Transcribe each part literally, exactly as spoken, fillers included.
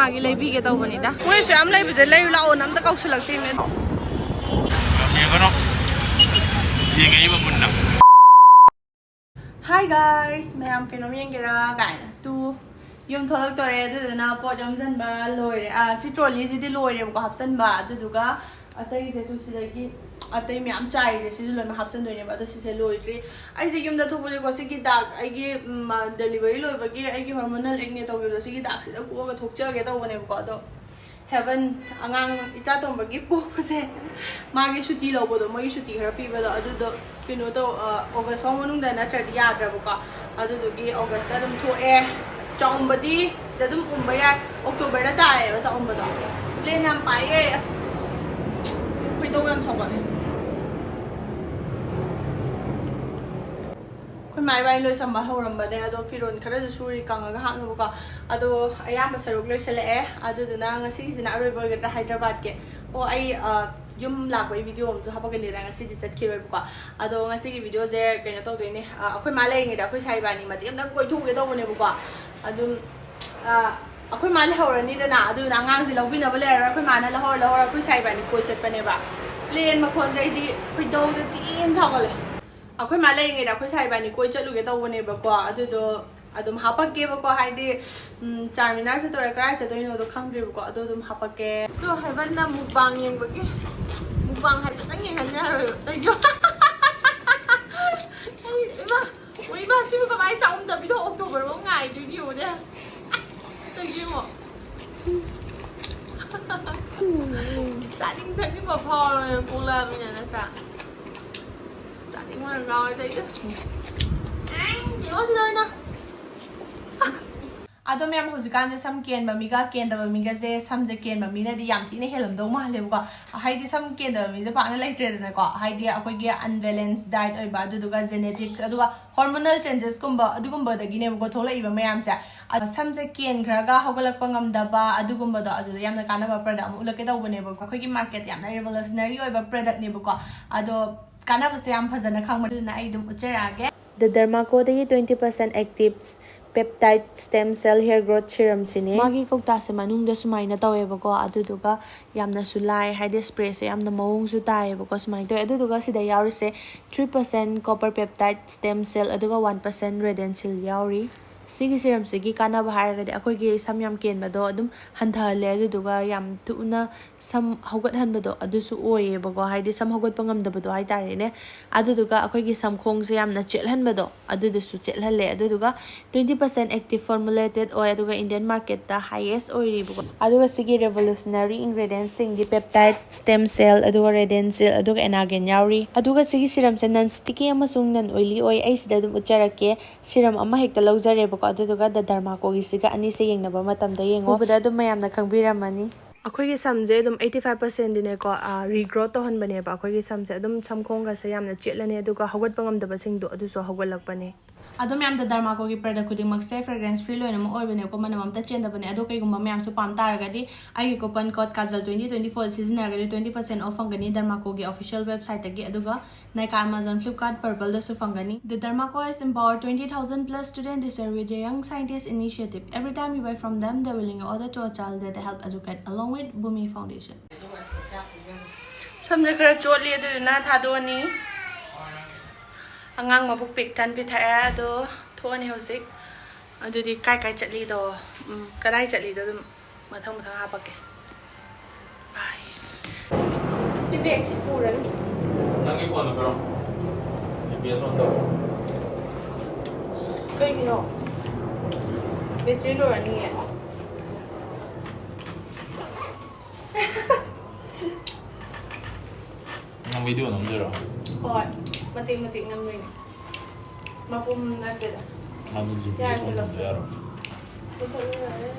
ꯃꯥꯒꯤ ꯂꯩꯕꯤꯒꯦ ꯇꯧꯕꯅꯤꯗ꯫ ꯃꯣꯏꯁꯨ ꯌꯥꯝ ꯂꯩꯕꯁꯦ ꯂꯩꯌꯨ ꯂꯥꯛꯑꯣꯅ ꯑꯝꯇ ꯀꯧꯁꯤꯜꯂꯛꯇꯦꯅꯦ꯫ ꯌꯦꯡꯉꯅꯣ꯫ ꯌꯦꯡꯉꯛꯏꯕ ꯃꯨꯟꯅ꯫ Hi guys, ꯃꯌꯥꯝ ꯀꯩꯅꯣꯝ ꯌꯦꯡꯒꯦꯔꯥ ꯀꯥꯏꯅ꯫ ꯇꯨ, ꯌꯨꯝ ꯊꯣꯛꯂꯛꯇꯣꯔꯦ, ꯑꯗꯨꯗꯨꯅ ꯄꯣꯠ ꯌꯣꯝꯁꯤꯟꯕ ꯂꯣꯏꯔꯦ꯫ ꯑꯥ, ꯁꯤ trolley ꯁꯤꯗꯤ ꯂꯣꯏꯔꯦꯕꯀꯣ ꯍꯥꯞꯆꯤꯟꯕ, ꯑꯗꯨꯗꯨꯒ ꯑꯇꯩꯁꯦ ꯇꯨ ꯁꯤꯗꯒꯤ ꯑꯇꯩ ꯃꯌꯥꯝ ꯆꯥꯏꯔꯤꯁꯦ ꯁꯤꯁꯨ ꯂꯣꯏꯅꯃꯛ ꯍꯥꯞꯆꯤꯟꯗꯣꯏꯅꯦꯕ꯫ ꯑꯗꯣ ꯁꯤꯁꯦ ꯂꯣꯏꯗ꯭ꯔꯤ꯫ ꯑꯩꯁꯦ ꯌꯨꯝꯗ ꯊꯣꯛꯄꯁꯦꯀꯣ ꯁꯤꯒꯤ ꯗꯥꯛ, ꯑꯩꯒꯤ ꯎꯝ, delivery ꯂꯣꯏꯕꯒꯤ ꯑꯩꯒꯤ hormonal acne ꯇꯧꯈꯤꯕꯗꯣ ꯁꯤꯒꯤ ꯗꯥꯛꯁꯤꯗ ꯀꯣꯛꯑꯒ ꯊꯣꯛꯆꯒꯦ ꯇꯧꯕꯅꯦꯕꯀꯣ꯫ ꯑꯗꯣ ꯍꯦꯕꯟ, ꯑꯉꯥꯡ ꯏꯆꯥ ꯇꯣꯝꯕꯒꯤ ꯄꯣꯛꯄꯁꯦ, ꯃꯥꯒꯤ ꯁꯨꯇꯤ ꯂꯧꯕꯗꯣ, ꯃꯣꯏꯒꯤ ꯁꯨꯇꯤ ꯈꯔ ꯄꯤꯕꯗꯣ, ꯑꯗꯨꯗꯣ ꯀꯩꯅꯣ ꯇꯧ, ꯑ, August ꯐꯥꯎ ꯃꯅꯨꯡꯗ ꯅꯠꯇ꯭ꯔꯗꯤ ꯌꯥꯗ꯭ꯔꯕꯀꯣ꯫ ꯑꯗꯨꯗꯨꯒꯤ August ꯇ ꯑꯗꯨꯝ ꯊꯣꯛꯑꯦ꯫ ꯆꯥꯛꯎꯝꯕꯗꯤ ꯁꯤꯗ ꯑꯗꯨꯝ ꯎꯝꯕ ꯌꯥꯏ꯫ October ꯗ ꯇꯥꯏꯌꯦꯕ ꯆꯥꯛꯎꯝꯕꯗꯣ꯫ Plane ꯌꯥꯝ ꯄꯥꯏꯌꯦ꯫ ꯑꯁ, ꯈꯣꯏꯗꯧ ꯌꯥꯝ ꯁꯥꯎꯒꯠꯂꯦ꯫ ꯑꯩꯈꯣꯏ ꯃꯥ ꯏꯕꯥꯅꯤ ꯂꯣꯏꯁꯟꯕ ꯍꯧꯔꯝꯕꯅꯦ, ꯑꯗꯣ ꯐꯤꯔꯣꯜ ꯈꯔꯁꯨ ꯁꯨꯔꯤ ꯀꯪꯉꯒ ꯍꯥꯞꯅꯕꯀꯣ꯫ ꯑꯗꯣ ꯑꯌꯥꯝꯕ ꯁꯔꯨꯛ ꯂꯣꯏꯁꯤꯜꯂꯛꯑꯦ꯫ ꯑꯗꯨꯗꯨꯅ ꯉꯁꯤꯒꯤꯁꯤꯅ ꯑꯔꯣꯏꯕ ꯑꯣꯏꯒꯗ꯭ꯔꯥ ꯍꯥꯏꯗ꯭ꯔꯕꯥꯗꯀꯤ? ꯑꯣ, ꯑꯩ, ꯑ, ꯌꯨꯝ ꯂꯥꯛꯄꯒꯤ video ꯑꯃꯁꯨ ꯍꯥꯞꯄꯛꯀꯅꯤꯗ, ꯉꯁꯤꯗꯤ ꯆꯠꯈꯤꯔꯣꯏꯕꯀꯣ꯫ ꯑꯗꯣ ꯉꯁꯤꯒꯤ video ꯁꯦ ꯀꯩꯅꯣ ꯇꯧꯗꯣꯏꯅꯦ, ꯑ, ꯑꯩꯈꯣꯏ ꯃꯥ ꯂꯩꯔꯤꯉꯩꯗ ꯑꯩꯈꯣꯏ ꯁꯥꯏ ꯏꯕꯥꯅꯤ ꯃꯇꯦꯛ ꯑꯝꯇꯪ ꯀꯣꯏꯊꯣꯛꯎꯒꯦ ꯇꯧꯕꯅꯦꯕꯀꯣ꯫ ꯑꯗꯨꯝ, ꯑ, ꯑꯩꯈꯣꯏ ꯃꯥ ꯂꯩꯍꯧꯔꯅꯤꯗꯅ, ꯑꯗꯨꯅ ꯑꯉꯥꯡꯁꯦ ꯂꯧꯕꯤꯅꯕ ꯂꯩꯔꯔꯣꯏ꯫ ꯑꯩꯈꯣꯏ ꯃꯥꯅ ꯂꯧꯍꯧꯔ ꯂꯧꯍꯧꯔ ꯑꯩꯈꯣꯏ ꯁꯥꯏ ꯏꯕꯥꯅꯤ ꯀꯣꯏ ꯆꯠꯄꯅꯦꯕ꯫ Plane ꯃꯈꯣꯟꯁꯦ ꯑꯩꯗꯤ ꯈꯣꯏꯗꯧꯁꯦ ꯊꯤꯅ ꯁꯥꯎꯒꯠꯂꯦ꯫ ꯑꯩꯈꯣꯏ ꯃꯥ ꯂꯩꯔꯤꯉꯩꯗ ꯑꯩꯈꯣꯏ ꯁꯥꯏ ꯏꯕꯥꯅꯤ ꯀꯣꯏ ꯆꯠꯂꯨꯒꯦ ꯇꯧꯕꯅꯦꯕꯀꯣ꯫ ꯑꯗꯨꯗꯣ ꯑꯗꯨꯝ ꯍꯥꯄꯛꯀꯦꯕꯀꯣ, ꯍꯥꯏꯗꯤ, ꯎꯝ, ꯆꯥꯔꯃꯤꯅꯥꯔ ꯆꯠꯇꯣꯏꯔꯥ ꯀꯔꯥꯏ ꯆꯠꯇꯣꯏꯅꯣꯗꯣ ꯈꯪꯗ꯭ꯔꯤꯕꯀꯣ, ꯑꯗꯣ ꯑꯗꯨꯝ ꯍꯥꯄꯛꯀꯦ꯫ ꯑꯗꯣ ꯍꯦꯕꯟꯅ mukbang ꯌꯦꯡꯕꯒꯤ, mukbang ꯍꯥꯏꯐꯦꯠꯇꯪ ꯌꯦꯡꯍꯟ ꯌꯥꯔꯣꯏꯕ? ꯑꯩꯁꯨ, ꯑꯩ, ꯏꯃꯥ, ꯑꯣ, ꯏꯃꯥ, ꯁꯤꯕꯨ ꯀꯃꯥꯏꯅ ꯆꯥꯛꯎꯝꯗꯕꯤꯗ October ꯐꯥꯎ ꯉꯥꯏꯗꯣꯏꯅꯣ ꯌꯦꯡꯉꯨꯅꯦ꯫ ꯑꯁ, ꯇꯧ ꯌꯦꯡꯉꯣ꯫ ꯆꯥꯅꯤꯡ ꯊꯛꯅꯤꯡꯕ ꯐꯥꯎꯔꯕꯅꯦ ꯄꯣꯛꯂꯛꯑꯕꯅꯤꯅ, ꯅꯠꯇ꯭ꯔꯥ? ꯑꯁ, ꯆꯥꯅꯤꯡꯕꯅ ꯉꯥꯎꯔꯦꯗ ꯑꯩꯁꯦ꯫ ꯌꯦꯡꯉꯣ ꯁꯤꯗ ꯑꯣꯏꯅ꯫ ꯑꯗꯣ ꯃꯌꯥꯝ, ꯍꯧꯖꯤꯛꯀꯥꯟꯁꯦ ꯁꯝ ꯀꯦꯟꯕ ꯃꯤꯒ ꯀꯦꯟꯗꯕ ꯃꯤꯒꯁꯦ, ꯁꯝꯁꯦ ꯀꯦꯟꯕ ꯃꯤꯅꯗꯤ ꯌꯥꯝ ꯊꯤꯅ ꯍꯦꯜꯂꯝꯗꯧ ꯃꯥꯜꯂꯦꯕꯀꯣ꯫ ꯍꯥꯏꯗꯤ ꯁꯝ ꯀꯦꯟꯗꯕ ꯃꯤꯁꯦ ꯄꯥꯛꯅ ꯂꯩꯇ꯭ꯔꯦꯗꯅꯀꯣ꯫ ꯍꯥꯏꯗꯤ ꯑꯩꯈꯣꯏꯒꯤ unbalanced diet ꯑꯣꯏꯕ, ꯑꯗꯨꯗꯨꯒ genetics, ꯑꯗꯨꯒ hormonal changesꯀꯨꯝꯕ ꯑꯗꯨꯒꯨꯝꯕꯗꯒꯤꯅꯦꯕꯀꯣ ꯊꯣꯛꯂꯛꯏꯕ ꯃꯌꯥꯝꯁꯦ꯫ ꯑꯗꯣ ꯁꯝꯁꯦ ꯀꯦꯟꯈ꯭ꯔꯒ ꯍꯧꯒꯠꯂꯛꯄ ꯉꯝꯗꯕ ꯑꯗꯨꯒꯨꯝꯕꯗꯣ, ꯑꯗꯨꯗ ꯌꯥꯝꯅ ꯀꯥꯟꯅꯕ product ꯑꯃ ꯎꯠꯂꯛꯀꯦ ꯇꯧꯕꯅꯦꯕꯀꯣ꯫ ꯑꯩꯈꯣꯏꯒꯤ market ꯌꯥꯝꯅ revolutionary ꯑꯣꯏꯕ productꯅꯦꯕꯀꯣ꯫ ꯑꯗꯣ ꯀꯥꯟꯅꯕꯁꯦ ꯌꯥꯝ ꯐꯖꯅ ꯈꯪꯕꯅꯦ, ꯑꯗꯨꯅ ꯑꯩ ꯑꯗꯨꯝ ꯎꯠꯆꯔꯛꯑꯒꯦ꯫ The Derma Co ꯗꯒꯤ twenty percent actives Peptide Stem Cell Hair Growth Serum ꯁꯤꯅꯦ꯫ ꯃꯥꯒꯤ ꯀꯧꯇꯥꯁꯦ ꯃꯅꯨꯡꯗ ꯁꯨꯃꯥꯏꯅ ꯇꯧꯋꯦꯕꯀꯣ, ꯑꯗꯨꯗꯨꯒ ꯌꯥꯝꯅꯁꯨ ꯂꯥꯏ, ꯍꯥꯏꯗꯤ ꯁ꯭ꯄ꯭ꯔꯦꯁꯦ ꯌꯥꯝꯅ ꯃꯑꯣꯡꯁꯨ ꯇꯥꯏꯌꯦꯕꯀꯣ, ꯁꯨꯃꯥꯏꯅ ꯇꯧꯋꯦ꯫ ꯑꯗꯨꯗꯨꯒ ꯁꯤꯗ ꯌꯥꯎꯔꯤꯁꯦ three percent copper peptide stem cell, ꯑꯗꯨꯒ one percent Redensil ꯌꯥꯎꯔꯤ꯫ ꯁꯤꯒꯤ ꯁꯤꯔꯝꯁꯤꯒꯤ ꯀꯥꯟꯅꯕ ꯍꯥꯏꯔꯒꯗꯤ ꯑꯩꯈꯣꯏꯒꯤ ꯁꯝ ꯌꯥꯝ ꯀꯦꯟꯕꯗꯣ ꯑꯗꯨꯝ ꯍꯟꯊꯍꯜꯂꯦ, ꯑꯗꯨꯗꯨꯒ ꯌꯥꯝ ꯊꯨꯅ ꯁꯝ ꯍꯧꯒꯠꯍꯟꯕꯗꯣ ꯑꯗꯨꯁꯨ ꯑꯣꯏꯌꯦꯕꯀꯣ, ꯍꯥꯏꯗꯤ ꯁꯝ ꯍꯧꯒꯠꯄ ꯉꯝꯗꯕꯗꯣ ꯍꯥꯏꯇꯥꯔꯦꯅꯦ꯫ ꯑꯗꯨꯗꯨꯒ ꯑꯩꯈꯣꯏꯒꯤ ꯁꯝꯈꯣꯡꯁꯦ ꯌꯥꯝꯅ ꯆꯦꯠꯍꯟꯕꯗꯣ ꯑꯗꯨꯗꯨꯁꯨ ꯆꯦꯠꯍꯜꯂꯦ꯫ ꯑꯗꯨꯗꯨꯒ twenty percent active formulated ꯑꯣꯏ, ꯑꯗꯨꯒ Indian marketꯇ highest ꯑꯣꯏꯔꯤꯕꯀꯣ꯫ ꯑꯗꯨꯒ ꯁꯤꯒꯤ revolutionary ingredientsꯁꯤꯡꯗꯤ peptide stem cell, ꯑꯗꯨꯒ Redensil, ꯑꯗꯨꯒ Anagen ꯌꯥꯎꯔꯤ꯫ ꯑꯗꯨꯒ ꯁꯤꯒꯤ ꯁꯤꯔꯝꯁꯦ non sticky ꯑꯃꯁꯨꯡ non oily ꯑꯣꯏ꯫ ꯑꯩ ꯁꯤꯗ ꯑꯗꯨꯝ ꯎꯠꯆꯔꯛꯀꯦ꯫ ꯁꯤꯔꯝ ꯑꯃ ꯍꯦꯛꯇ ꯂꯧꯖꯔꯦꯕꯀꯣ, ꯑꯗꯨꯗꯨꯒ The Derma Co ꯒꯤꯁꯤꯒ ꯑꯅꯤꯁꯦ ꯌꯦꯡꯅꯕ ꯃꯇꯝꯗ ꯌꯦꯡꯉꯣ꯫ ꯎꯕꯗ ꯑꯗꯨꯝ ꯃꯌꯥꯝꯅ ꯈꯪꯕꯤꯔꯝꯃꯅꯤ꯫ ꯑꯩꯈꯣꯏꯒꯤ ꯁꯝꯁꯦ ꯑꯗꯨꯝ eighty five percentꯗꯤꯅꯦꯀꯣ, regrowth ꯇꯧꯍꯟꯕꯅꯦꯕ꯫ ꯑꯩꯈꯣꯏꯒꯤ ꯁꯝꯁꯦ ꯑꯗꯨꯝ ꯁꯝꯈꯣꯡꯒꯁꯦ ꯌꯥꯝꯅ ꯆꯦꯠꯂꯅꯤ, ꯑꯗꯨꯒ ꯍꯧꯒꯠꯄ ꯉꯝꯗꯕꯁꯤꯡꯗꯣ ꯑꯗꯨꯁꯨ ꯍꯧꯒꯠꯂꯛꯄꯅꯦ꯫ ꯑꯗꯨꯝ ꯌꯥꯝꯅ The Derma Co ꯒꯤ product ꯈꯨꯗꯤꯡꯃꯛꯁꯦ fragrance free ꯂꯣꯏꯅꯃꯛ ꯑꯣꯏꯕꯅꯦꯀꯣ, ꯃꯅꯝ ꯑꯝꯇ ꯆꯦꯟꯗꯕꯅꯦ꯫ ꯑꯗꯣ ꯀꯩꯒꯨꯝꯕ ꯃꯌꯥꯝꯁꯨ ꯄꯥꯝ ꯇꯥꯔꯒꯗꯤ ꯑꯩꯒꯤ coupon code Kajal twenty twenty four ꯁꯤꯖꯤꯟꯅꯔꯒꯗꯤ twenty percent off ꯐꯪꯒꯅꯤ Derma Co ꯒꯤ official websiteꯇꯒꯤ꯫ ꯑꯗꯨꯒ Nykaa, Amazon, Flipkart, Purpleꯗꯁꯨ ꯐꯪꯒꯅꯤ꯫ The Derma Co has empowered twenty thousand plus student research with the Young Scientist Initiative. Every time you buy from them, they will link your order to a child that help educate along with Bhumi Foundation. ꯁꯝꯁꯦ ꯈꯔ ꯆꯣꯠꯂꯤ, ꯑꯗꯨꯗꯨꯅ ꯊꯥꯗꯣꯛꯑꯅꯤ꯫ ꯑꯉꯥꯡ ꯃꯕꯨꯛ ꯄꯤꯛ ꯊꯟ ꯄꯤꯊꯛꯑꯦ, ꯑꯗꯣ ꯊꯣꯛꯑꯅꯤ ꯍꯧꯖꯤꯛ꯫ ꯑꯗꯨꯗꯤ ꯀꯥꯏ ꯀꯥꯏ ꯆꯠꯂꯤꯗꯣ, ꯎꯝ, ꯀꯗꯥꯏ ꯆꯠꯂꯤꯗꯣ ꯑꯗꯨꯝ ꯃꯊꯪ ꯃꯊꯪ ꯍꯥꯄꯛꯀꯦ꯫ Bye꯫ ꯁꯤ bagꯁꯤ ꯄꯨꯔꯅꯤ꯫ ꯅꯪꯒꯤ phoneꯗꯣ ꯄꯤꯔꯣ꯫ GPS on ꯇꯧꯔꯣ꯫ ꯀꯩꯒꯤꯅꯣ? Battery ꯂꯣꯏꯔꯅꯤꯌꯦ꯫ ꯅꯪ video ꯅꯝꯗꯣꯏꯔꯣ? ꯍꯣꯏ, ꯃꯇꯦꯛ ꯃꯇꯦꯛ ꯅꯝꯗꯣꯏꯅꯦ꯫ ꯃꯄꯨꯝ ꯅꯠꯇꯦꯗ꯫ ꯑꯗꯨꯗꯤ ꯌꯥꯔꯦ, ꯄꯨꯂꯞ ꯌꯥꯔꯣꯏ꯫ ꯄꯨꯊꯣꯛꯅꯤꯡꯉꯥꯏ꯫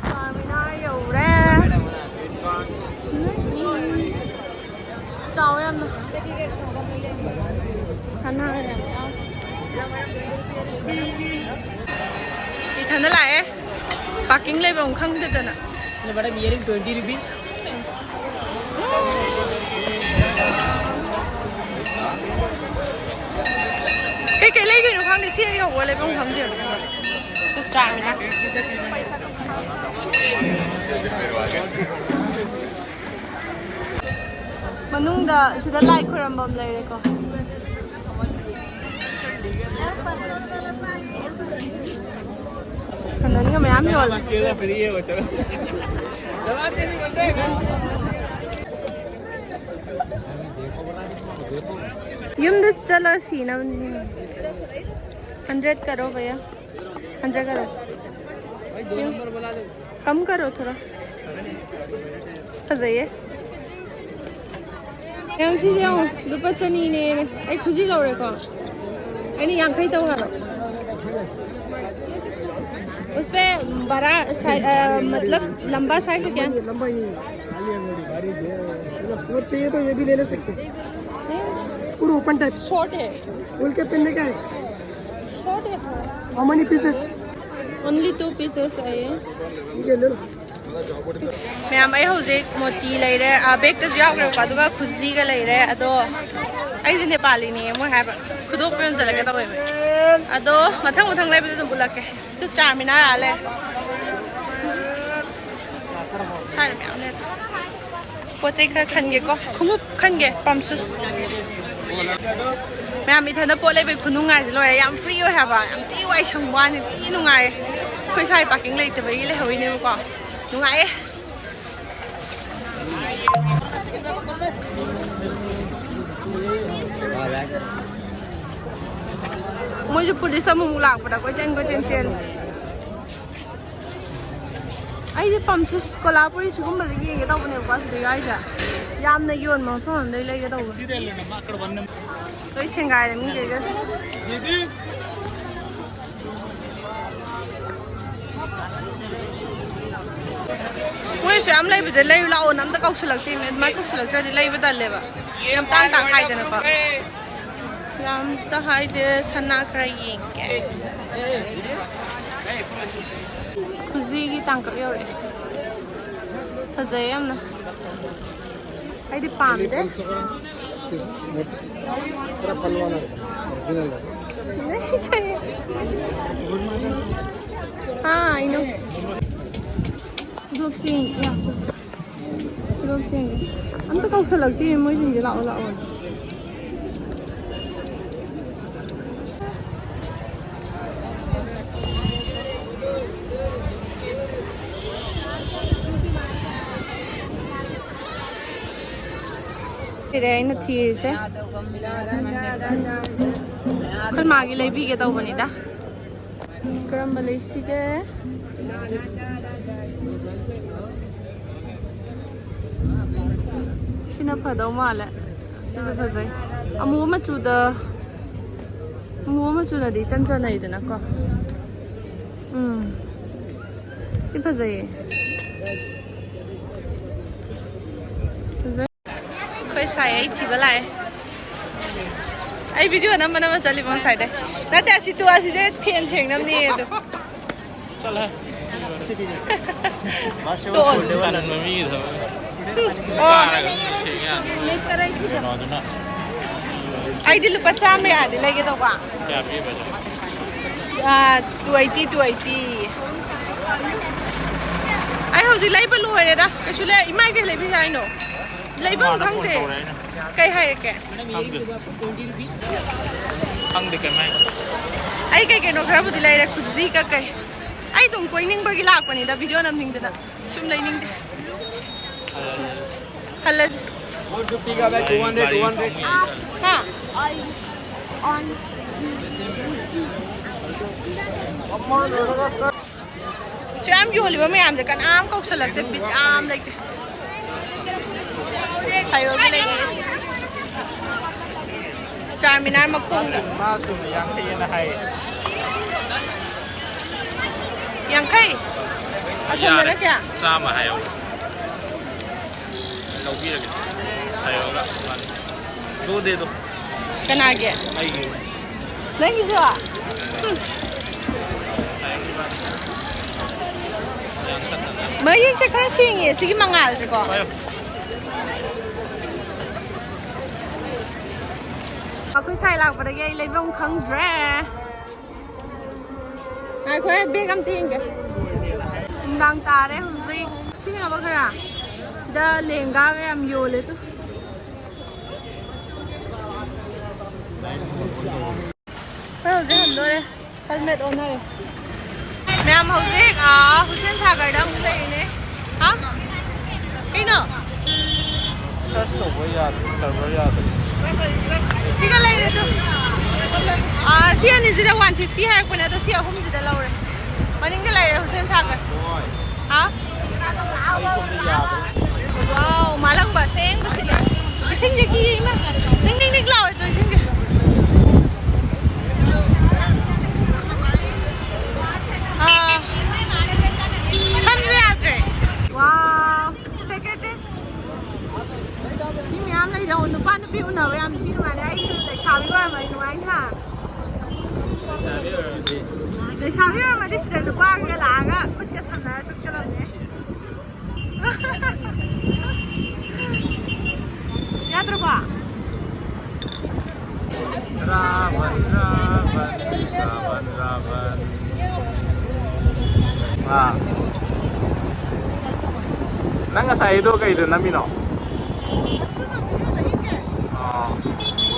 ꯆꯥꯔꯃꯤꯅꯥꯔ ꯌꯧꯔꯦ꯫ ꯆꯥꯎ ꯁꯅꯥ ꯏꯊꯟꯗ ꯂꯥꯛꯑꯦ꯫ ꯄꯥꯔꯀꯤꯡ ꯂꯩꯐꯝ ꯈꯪꯗꯗꯅ꯫ Madam, earring twenty rupees. ꯀꯩꯀꯩ ꯂꯩꯗꯣꯏꯅꯣ ꯈꯪꯗꯦ꯫ ꯁꯤ ꯑꯩ ꯌꯧꯕ ꯂꯩꯐꯝ ꯈꯪꯗꯦꯕ꯫ ꯆꯥꯡꯅ꯫ ꯃꯅꯨꯡꯗ ꯁꯤꯗ ꯂꯥꯏ ꯈꯣꯏꯔꯝꯐꯝ ꯂꯩꯔꯦꯀꯣ꯫ ꯁꯟꯗꯟꯒ ꯃꯌꯥꯝ ꯌꯣꯜꯂꯦ꯫ ꯌꯨꯝꯗ ꯆꯠꯂ ꯁꯤꯅꯕꯅꯤ꯫ ꯍꯟꯗ꯭ꯔꯦꯠ ꯀꯔꯣ ꯚꯩꯌꯥ, ꯍꯟꯗ꯭ꯔꯦꯠ ꯀꯔꯣ꯫ ꯀꯝ ꯀꯔꯣ ꯊꯣꯔꯥ꯫ ꯐꯖꯩꯌꯦ꯫ ꯌꯦꯡꯉꯨ ꯁꯤꯁꯦ ꯌꯦꯡꯉꯨ, ꯂꯨꯄꯥ ꯆꯅꯤꯅꯦ꯫ ꯑꯩ ꯈꯨꯖꯤ ꯂꯧꯔꯦꯀꯣ꯫ ꯑꯩꯅ ꯌꯥꯡꯈꯩ ꯇꯧ ꯍꯥꯏꯕ꯫ उस पे बड़ा साइ-, अ, मतलब लंबा साइज है क्या? लंबा ही है। मतलब फोर चाहिए तो ये भी ले ले सकते हैं। पूरा ओपन टाइप। शॉर्ट है। फुल के पहनने का है? शॉर्ट है थोड़ा। How many pieces? Only two pieces है ये। ठीक है, ले लो। ꯃꯌꯥꯝ, ꯑꯩ ꯍꯧꯖꯤꯛ ꯃꯣꯇꯤ ꯂꯩꯔꯦ, ꯑ, ꯕꯦꯛꯇꯁꯨ ꯌꯥꯎꯈ꯭ꯔꯦꯕꯀꯣ, ꯑꯗꯨꯒ ꯈꯨꯖꯤꯒ ꯂꯩꯔꯦ꯫ ꯑꯗꯣ ꯑꯩꯁꯦ ꯅꯦꯄꯥꯂꯤꯅꯦ ꯃꯣꯏ ꯍꯥꯏꯕ, ꯈꯨꯗꯣꯞ ꯌꯣꯟꯁꯤꯜꯂꯒꯦ ꯇꯧꯋꯦꯕ꯫ ꯑꯗꯣ ꯃꯊꯪ ꯃꯊꯪ ꯂꯩꯕꯗ ꯑꯗꯨꯝ ꯎꯠꯂꯛꯀꯦ꯫ ꯑꯗꯨ ꯆꯥꯔꯃꯤꯅꯥꯔ ꯑꯥ ꯂꯩꯔꯦ꯫ ꯁ꯭ꯋꯥꯏꯗ ꯃꯌꯥꯝ ꯂꯩꯔꯦ꯫ ꯄꯣꯠ ꯆꯩ ꯈꯔ ꯈꯟꯒꯦꯀꯣ꯫ ꯈꯣꯡꯎꯞ ꯈꯟꯒꯦ, ꯄꯝ ꯁꯨꯁ꯫ ꯃꯌꯥꯝ, ꯏꯊꯟꯗ ꯄꯣꯠ ꯂꯩꯕꯩ ꯈꯨꯅꯨꯡꯉꯥꯏꯁꯦ ꯂꯣꯏꯔꯦ꯫ ꯌꯥꯝ ꯐ꯭ꯔꯤ ꯑꯣꯏ ꯍꯥꯏꯕ, ꯌꯥꯝ ꯊꯤ ꯋꯥꯏ ꯁꯪꯕ ꯋꯥꯅꯤ, ꯊꯤ ꯅꯨꯡꯉꯥꯏꯌꯦ꯫ ꯑꯩꯈꯣꯏ ꯁ꯭ꯋꯥꯏ ꯄꯥꯔꯀꯤꯡ ꯂꯩꯇꯕꯒꯤ ꯂꯩꯍꯧꯔꯤꯅꯦꯕꯀꯣ꯫ ꯅꯨꯡꯉꯥꯏꯌꯦ꯫ ꯃꯣꯏꯁꯨ ꯄꯨꯂꯤꯁ ꯑꯃꯨꯛ ꯂꯥꯛꯄꯗ ꯀꯣꯏꯆꯦꯟ ꯀꯣꯏꯆꯦꯟ ꯆꯦꯜꯂꯤ꯫ ꯑꯩꯁꯦ ꯄꯝ ꯁꯨꯁ ꯀꯣꯂꯥꯄꯨꯔꯤ ꯁꯤꯒꯨꯝꯕꯗ ꯌꯦꯡꯒꯦ ꯇꯧꯕꯅꯦꯕꯀꯣ, ꯑꯁꯤꯗꯒꯤ ꯍꯥꯏꯁꯦ ꯌꯥꯝꯅ ꯌꯣꯟꯕ ꯃꯐꯝ ꯑꯃꯗꯒꯤ ꯂꯩꯒꯦ ꯇꯧꯕꯅꯦ꯫ ꯂꯣꯏ ꯊꯦꯡꯒꯥꯏꯔꯦ ꯃꯤꯈꯩꯒꯁꯦ꯫ ꯃꯣꯏꯁꯨ ꯌꯥꯝ ꯂꯩꯕꯁꯦ ꯂꯩꯔꯨ ꯂꯥꯛꯑꯣꯅ ꯑꯝꯇ ꯀꯧꯁꯜꯂꯛꯇꯦꯅꯦ꯫ ꯑꯗꯨꯃꯥꯏꯅ ꯀꯧꯁꯜꯂꯛꯇ꯭ꯔꯗꯤ ꯂꯩꯕ ꯇꯜꯂꯦꯕ꯫ ꯌꯥꯝ ꯇꯥꯡ ꯇꯥꯡ ꯍꯥꯏꯗꯅꯀꯣ꯫ ꯌꯥꯝꯇ ꯍꯥꯏꯗꯦ, ꯁꯅꯥ ꯈꯔ ꯌꯦꯡꯒꯦ꯫ ꯈꯨꯖꯤꯒꯤ ꯇꯥꯡꯀꯛ ꯌꯧꯔꯛꯑꯦ꯫ ꯐꯖꯩ ꯌꯥꯝꯅ꯫ ꯑꯩꯗꯤ ꯄꯥꯝꯗꯦ꯫ ꯈꯔ ꯄꯜꯋꯥꯅ ꯑꯣꯔꯤꯖꯤꯅꯦꯜ꯫ ꯍꯥ, ꯑꯩꯅꯣ꯫ ꯈꯨꯗꯣꯞꯁꯤ ꯌꯦꯡꯒꯦ, ꯌꯥꯁꯨ꯫ ꯈꯨꯗꯣꯞꯁꯤ ꯌꯦꯡꯒꯦ꯫ ꯑꯝꯇ ꯀꯧꯁꯜꯂꯛꯇꯦ ꯃꯣꯏꯁꯤꯡꯁꯦ, ꯂꯥꯛꯑꯣ ꯂꯥꯛꯑꯣ꯫ ꯁꯤꯔꯦ ꯑꯩꯅ ꯊꯤꯔꯤꯁꯦ꯫ ꯑꯩꯈꯣꯏ ꯃꯥꯒꯤ ꯂꯩꯕꯤꯒꯦ ꯇꯧꯕꯅꯤꯗ꯫ ꯀꯔꯝꯕ ꯂꯩꯁꯤꯒꯦ? ꯁꯤꯅ ꯐꯗꯧ ꯃꯥꯜꯂꯦ꯫ ꯁꯤꯁꯨ ꯐꯖꯩ꯫ ꯑꯃꯨꯕ ꯃꯆꯨꯗ, ꯑꯃꯨꯕ ꯃꯆꯨꯅꯗꯤ ꯏꯆꯟ ꯆꯟꯅꯩꯗꯅꯀꯣ꯫ ꯎꯝ꯫ ꯁꯤ ꯐꯖꯩꯌꯦ꯫ ꯐꯖꯩ꯫ ꯑꯩꯈꯣꯏ ꯁꯥꯏ ꯑꯩ ꯊꯤꯕ ꯂꯥꯛꯑꯦ꯫ ꯑꯩ ꯚꯤꯗꯤꯑꯣ ꯅꯝꯕ ꯅꯝꯕ ꯆꯠꯂꯤꯕꯣ ꯉꯁꯥꯏꯗꯩ? ꯅꯠꯇꯦ, ꯑꯁꯤ ꯇꯨ, ꯑꯁꯤꯁꯦ ꯐꯦꯟ ꯁꯦꯡꯅꯕꯅꯦ ꯑꯗꯨ꯫ ꯆꯠꯂꯣꯍꯦ꯫ ꯇꯣꯛꯑꯣ꯫ ꯇꯟꯕ ꯃꯤꯒꯤ ꯊꯕꯛ꯫ ꯑꯣ꯫ ꯀꯥꯔꯒ ꯑꯗꯨꯝ ꯁꯦꯡ ꯌꯥꯅꯤ꯫ ꯀꯩꯅꯣꯗꯨꯅ꯫ ꯑꯩꯗꯤ ꯂꯨꯄꯥ ꯆꯥꯝꯃ ꯌꯥꯔꯗꯤ ꯂꯩꯒꯦ ꯇꯧꯕ꯫ ꯀꯌꯥ ꯄꯤꯕ? ꯑꯥ, two eighty, two eighty꯫ ꯑꯩ ꯍꯧꯖꯤꯛ ꯂꯩꯕ ꯂꯣꯏꯔꯦꯗ꯫ ꯀꯩꯁꯨ ꯂꯩ-, ꯏꯃꯥꯏ ꯀꯩ ꯂꯩꯕꯤꯒꯦ ꯍꯥꯏꯅꯣ? ꯂꯩꯐꯝ ꯏꯃꯥꯅ ꯐꯣꯟ ꯈꯪꯗꯦ꯫ ꯇꯧꯔꯛꯑꯦꯅꯦ꯫ ꯀꯩ ꯍꯥꯏꯔꯛꯀꯦ? ꯈꯪꯗꯦ꯫ ꯈꯪꯗꯦ ꯀꯩꯝ ꯍꯥꯏꯗꯦ꯫ ꯑꯩ ꯀꯩ ꯀꯩꯅꯣ ꯈꯔꯕꯨꯗꯤ ꯂꯩꯔꯦ, ꯈꯨꯖꯤ ꯀꯩꯀꯩ꯫ ꯑꯩ ꯑꯗꯨꯝ ꯀꯣꯏꯅꯤꯡꯕꯒꯤ ꯂꯥꯛꯄꯅꯤꯗ, ꯚꯤꯗꯤꯑꯣ ꯅꯝꯅꯤꯡꯗꯅ꯫ ꯁꯨꯝ ꯂꯩꯅꯤꯡꯗꯦ꯫ ꯍꯜꯂꯁꯤ꯫ One fifty का bag, two hundred, two hundred। ꯍꯥ? ꯁꯨ ꯌꯥꯝ ꯌꯣꯜꯂꯤꯕ ꯃꯌꯥꯝꯁꯦ ꯀꯅꯥꯝ ꯀꯧꯁꯜꯂꯛꯇꯦ, ꯕꯤꯠ ꯌꯥꯝ ꯂꯩꯇꯦ꯫ ꯁꯥꯏꯌꯣꯜꯗ ꯂꯩꯔꯤꯁꯦ꯫ ꯆꯥꯔꯃꯤꯅꯥꯔ ꯃꯈꯣꯡꯗ꯫ ꯃꯥꯁꯨ ꯌꯥꯡꯈꯩ ꯍꯥꯏꯌꯦ꯫ ꯌꯥꯡꯈꯩ? ꯑꯁꯣꯝꯗꯅ ꯌꯥꯔꯦ꯫ ꯀꯌꯥ? ꯆꯥꯝꯃ ꯍꯥꯏꯌꯣ꯫ ꯂꯧꯕꯤꯔꯒꯦ꯫ ꯍꯥꯏꯔꯒ ꯃꯥꯅꯤ꯫ ꯗꯣꯗꯦꯗꯣ꯫ ꯀꯅꯥꯒꯤ? ꯑꯩꯒꯤ꯫ ꯅꯪꯒꯤꯁꯨ? ꯍꯨꯝ꯫ ꯃꯌꯦꯛꯁꯦ ꯈꯔ ꯁꯦꯡꯉꯦ ꯁꯤꯒꯤ ꯃꯉꯥꯜꯁꯦꯀꯣ꯫ ꯄꯥꯏꯌꯣ꯫ ꯑꯩꯈꯣꯏ ꯁꯥꯏ ꯂꯥꯛꯄꯗꯒꯤ ꯑꯩ ꯂꯩꯐꯝ ꯈꯪꯗ꯭ꯔꯦ꯫ ꯉꯥꯏꯈꯣꯍꯦ, ꯕꯦꯒ ꯑꯝꯇ ꯌꯦꯡꯒꯦ꯫ ꯅꯨꯡꯗꯥꯡ ꯇꯥꯔꯦ ꯍꯧꯖꯤꯛ꯫ ꯁꯤꯅꯕ ꯈꯔ꯫ ꯁꯤꯗ ꯂꯦꯡꯒꯥꯒ ꯌꯥꯝ ꯌꯣꯜꯂꯦ ꯇꯨ꯫ ꯑꯩꯈꯣꯏ ꯍꯧꯖꯤꯛ ꯍꯟꯗꯣꯔꯦ꯫ ꯍꯦꯜꯃꯦꯠ ꯑꯣꯟꯅꯔꯦ꯫ ꯃꯌꯥꯝ ꯍꯧꯖꯤꯛ, ꯑꯥ, ꯍꯨꯁꯦꯟ ꯁꯥꯒꯔꯗ ꯑꯃꯨꯛ ꯂꯩꯔꯤꯅꯦ꯫ ꯍꯥ? ꯀꯩꯅꯣ? ꯁꯔꯁ ꯇꯧꯕ ꯌꯥꯗꯦ, ꯁꯔꯚꯔ ꯌꯥꯗꯦ꯫ ꯁꯤꯒ ꯂꯩꯔꯦ ꯇꯨ꯫ ꯑꯥ, ꯁꯤ ꯑꯅꯤꯁꯤꯗ ꯋꯥꯟ ꯐꯤꯐꯇꯤ ꯍꯥꯏꯔꯛꯄꯅꯦ, ꯑꯗꯣ ꯁꯤ ꯑꯍꯨꯝꯁꯤꯗ ꯂꯧꯔꯦ꯫ ꯃꯅꯤꯡꯗ ꯂꯩꯔꯦ ꯍꯨꯁꯦꯟ ꯁꯥꯒꯔ꯫ ꯍꯣꯏ꯫ ꯍꯥ? ꯑꯩ ꯁꯣꯝꯗ ꯌꯥꯗ꯭ꯔꯦ꯫ ꯋꯥꯎ, ꯃꯥꯂꯪꯕ ꯑꯁꯦꯡꯕꯁꯤꯗꯤ꯫ ꯏꯁꯤꯡꯁꯦ ꯀꯤ ꯏꯃꯥ꯫ ꯅꯤꯛ ꯅꯤꯛ ꯅꯤꯛ ꯂꯥꯎꯋꯦ ꯇꯨ ꯏꯁꯤꯡꯁꯦ꯫ ꯑꯥ꯫ ꯁꯝꯁꯨ ꯌꯥꯗ꯭ꯔꯦ꯫ ꯋꯥꯎ꯫ ꯁꯦꯀ꯭ꯔꯦꯇꯔꯤ꯫ ꯃꯤ ꯃꯌꯥꯝ ꯂꯩꯗꯧ꯫ ꯅꯨꯄꯥ ꯅꯨꯄꯤ ꯎꯅꯕ ꯌꯥꯝ ꯊꯤ ꯅꯨꯡꯉꯥꯏꯔꯦ꯫ ꯑꯩꯁꯨ ꯂꯩꯁꯥꯕꯤ ꯑꯣꯏꯔꯝꯃꯗꯤ ꯅꯨꯡꯉꯥꯏꯅꯤ ꯍꯥ? ꯂꯩꯁꯥꯕꯤ ꯑꯣꯏꯔꯝꯃꯗꯤ ꯁꯤꯗ ꯅꯨꯄꯥꯒ ꯂꯥꯛꯑꯒ ꯈꯨꯠꯀ ꯁꯝꯅꯔ ꯆꯠꯀꯗꯕꯅꯦ꯫ ꯌꯥꯗ꯭ꯔꯕꯣ? ꯔꯥꯕꯟ, ꯔꯥꯕꯟ, ꯔꯥꯕꯟ, ꯔꯥꯕꯟ꯫ ꯑꯥ꯫ ꯅꯪ ꯉꯁꯥꯏꯗꯣ ꯀꯩꯗ ꯅꯝꯃꯤꯅꯣ? ꯑꯣ꯫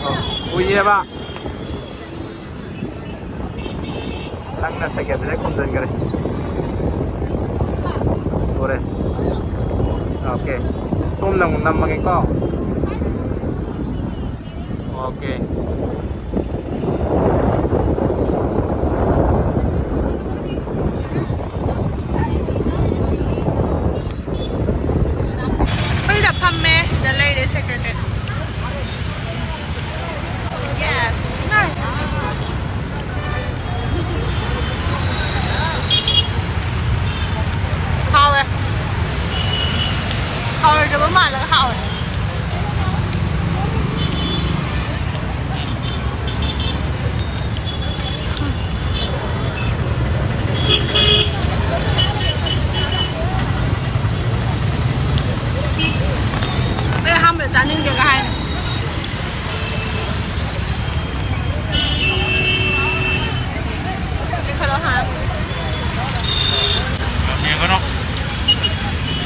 ꯑꯣ, ꯎꯏꯌꯦꯕ꯫ ꯅꯪꯅ ꯁꯦꯀꯦꯟꯗꯔꯤ ꯈꯣꯝꯖꯤꯟꯈ꯭ꯔꯦ꯫ ꯎꯔꯦ꯫ ꯑꯣꯀꯦ꯫ ꯁꯣꯝꯗ ꯑꯃꯨꯛ ꯅꯝꯃꯒꯦꯀꯣ꯫ ꯑꯣꯀꯦ꯫ ꯑꯩꯈꯣꯏꯗ ꯐꯝꯃꯦ, ꯁꯤꯗ ꯂꯩꯔꯦ ꯁꯦꯀ꯭ꯔꯦꯇꯔꯤ꯫ ꯌꯦꯁ꯫ ꯍꯥꯎꯋꯦ꯫ ꯍꯥꯎꯔꯣꯏꯗꯕ ꯃꯥꯜꯂꯒ ꯍꯥꯎꯋꯦ꯫ ꯑꯩ ꯑꯍꯥꯟꯕꯗ ꯆꯥꯅꯤꯡꯗꯦꯒ ꯍꯥꯏꯅꯤ꯫ ꯈꯔ ꯍꯥꯞ꯫ ꯌꯦꯡꯒꯅꯨ꯫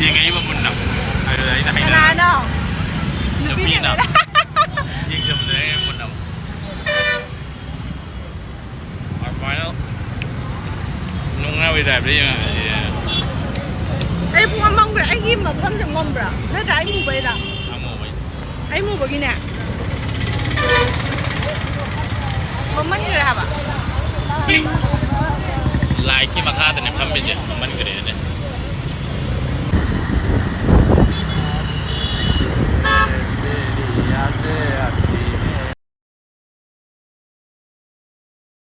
ꯌꯦꯡꯉꯛꯏꯕ ꯃꯨꯟꯅ꯫ ꯑꯗꯨꯗ ꯑꯩꯅ ꯍꯩꯅ- ꯀꯅꯥꯅꯣ? ꯅꯨꯄꯤꯅ꯫ ꯅꯨꯄꯤꯅ꯫ ꯌꯦꯡꯖꯕꯗ ꯑꯩꯅ ꯃꯨꯟꯅ꯫ ꯑꯗꯨꯃꯥꯏꯅ ꯅꯣꯛꯅꯕꯩ ꯇꯥꯏꯞꯇ ꯌꯦꯡꯉꯛꯑꯗꯤ꯫ ꯑꯩ ꯄꯨꯡꯃꯝ ꯃꯝꯈ꯭ꯔꯦ꯫ ꯑꯩꯒꯤ ꯃꯐꯝꯁꯦ ꯃꯝꯕ꯭ꯔꯥ? ꯅꯠꯇ꯭ꯔꯥ ꯑꯩ ꯃꯨꯕꯩꯔꯥ? ꯑꯃꯨꯕꯩ꯫ ꯑꯩ ꯃꯨꯕꯒꯤꯅꯦ꯫ ꯃꯝꯃꯟꯈ꯭ꯔꯦ ꯍꯥꯏꯕ꯫ ꯂꯥꯏꯠꯀꯤ ꯃꯈꯥꯗꯅꯦ ꯐꯝꯃꯤꯁꯦ, ꯃꯝꯃꯟꯈ꯭ꯔꯦꯅꯦ꯫